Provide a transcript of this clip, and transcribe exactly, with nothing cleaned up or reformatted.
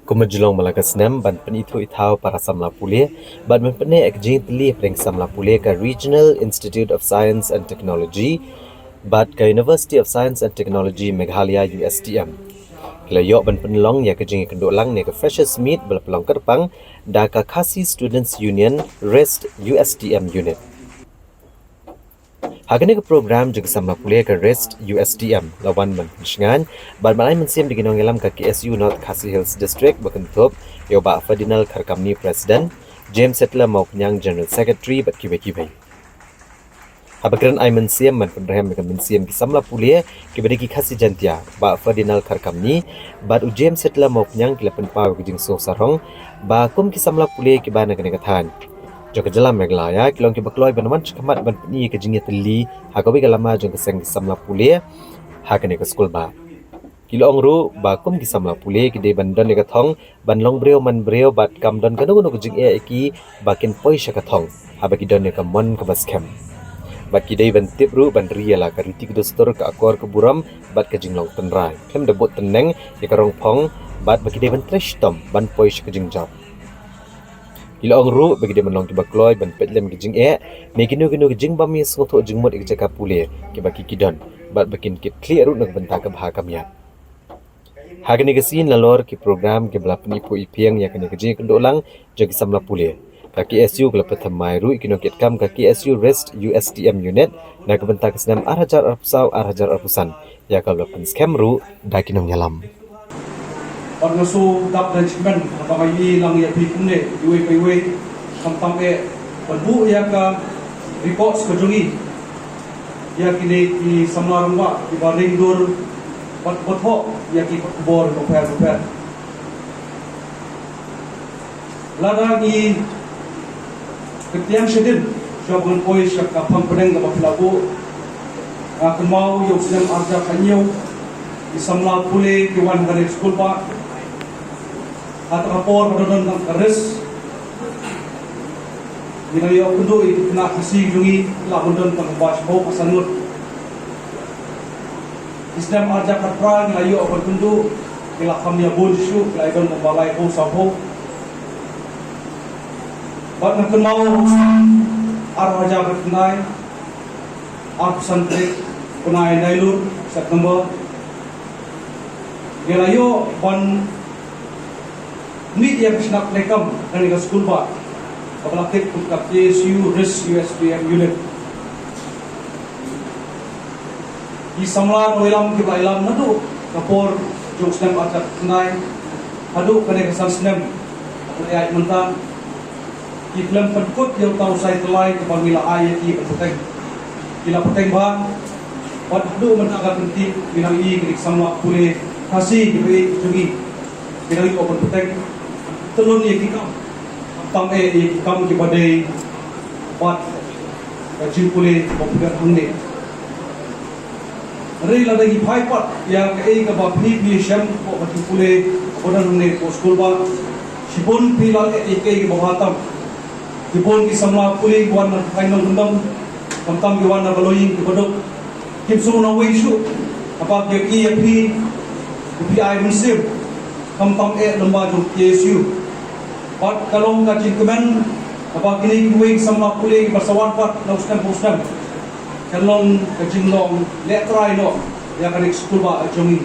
Kumba ju long man la ka snem ban pynithuh ithaw para samla pule bad ban pynneh ka jingtylli hapdeng ki samla pule ka Regional Institute of Science and Technology bad ka University of Science and Technology Meghalaya, U S T M, ki la ïoh ban pynlong ïa ka jingïakynduh lang ne ka Freshers' Meet ba la pynlong kyrpang da ka Khasi Students' Union, REST, U S T M Unit. Ha kane ka program jong ki samla pule ka REST U S T M la wan ban pynshngaiñ bad ban ai mynsiem da ki nongïalam ka K S U North Khasi Hills District ba kynthup ïa u Bah Ferdinand Kharkamni, President, James Settler Mawpyniang, General Secretary, bad kiwei kiwei. Haba kren ai mynsiem ban pynrhem ïa ka mynsiem ki samla pule kiba dei ki Khasi Jaintia, Bah Ferdinand Kharkamni bad u James Settler Mawpyniang ki la pynpaw ïa ka jingsngew sarong ba kum ki samla pule kiba na kane ka thaiñ jong ka jylla Meghalaya ki long kiba kloi ban wan shakhmat ban pyni ïa ka jingïatylli ha kawei ka lama jong ka seng ki samla pule ha kane ka skulbah. Ki la ong ruh ba kum ki samla pule ki dei ban don ïa ka thong ban long briew man briew bad kam don kano kano ka jingeh ïa ki ba kin poi sha ka thong haba ki don ïa ka mon kaba skhem. Bad ki dei ban tip ruh ban ri ïa la ka riti ka dustur, ka akor ka burom bad ka jinglong tynrai, khlem da bud tynneng ïa ka rong phong, bad ba ki dei ban trei shitom ban poi sha ka jingjop. Ki la ong ruh ba ki dei ban long kiba kloi ban peit lem ki jingeh ne kino kino ki jingbym ïasngewthuh jingmut ïa ka jaka pule kiba ki ki don bad ba kin kit khlieh ruh na ka bynta ka bha ka miat. Ha kane ka sien la lor ki program kiba la pyniphuh iphieng ïa kane ka jingïakynduh lang jong ki samla pule. Ka K S U ka la pynthymmai ruh ïa ki nongkitkam ka K S U REST U S T M Unit na ka bynta ka snem ar hajar arphew saw ar hajar arphew san ïa kaba la pynskhem ruh da ki nongïalam. Bad nga shu dap da jingkmen kaba nga ïohi lang ïa phi kumne iwei pa iwei, khamtam eh ban buh ïa ka reports ka jong ngi ïa kine ki samla rangbah kiba ring dur bad bthoh ïa ki khubor bapher bapher. Lada ngi kynthiang shadien shuwa ban poi sha ka phang pdeng kaba phi la buh, nga kynmaw ïa u snem ar hajar khathynñiew, ki samla pule ki wan ha kane ka skulbah. Ha kata ka por ba don tang ka REST, ngi la ïoh kynduh ïa ki khynnah Khasi jong ngi, la ban don tang ba shiphew ka san ngut. Ki snem ar hajar khatphra ngi la ïoh ban kynduh, ki la kham ïa bun shuh, ki la ïa don tang ba laiphew sawphew. Bad nga kynmaw ar hajar khatkhyndai, arphew san tarik bnai Nailur, September, ngi la ïoh ban mih ïa ka shnat treikam ha kane ka skulbah kaba la tip kum ka K S U REST U S T M Unit. Ki samla nongïalam kiba la ïalam naduh ka por jong u snem ar hajar khatkhyndai haduh kane ka san snem kaba la ïaid mynta, ki khlem pynkut ïa uta u sai tyllai kaba ngi la ai ïa ki ban bteng. Ki la bteng bha. Bad haduh mynta ka kyntien ngi nang ïohi ki samla pule Khasi kiba ïeit jong ngi ki nang ïoh ban bteng. Tyllun ïa ki kam, khamtam eh ïa ki kam kiba dei bad ka jingpule kaba pyndonkam hangne. Hynrei lada ngi phai pat ïa kaei kaba phi phi shem hapoh ka jingpule kaba don hangne hapoh skulbah, shibun phi la leh ïa kaei kaba bha tam. Shibun ki samla pule ki wan na ka thaiñ nongkyndong, khamtam ki wan na ka longïing kaba duk, kim sngewbha wei shuh haba ki ïohi ïa phi, ki phi ai mynsiem, khamtam eh lyngba jong K S U. Bad ka long ka jingkmen haba kine kiwei ki samla pule kiba sa wan pat na u snem pa u snem, kan long ka jinglong leh trai noh ïa kane ka skulbah jong ngi.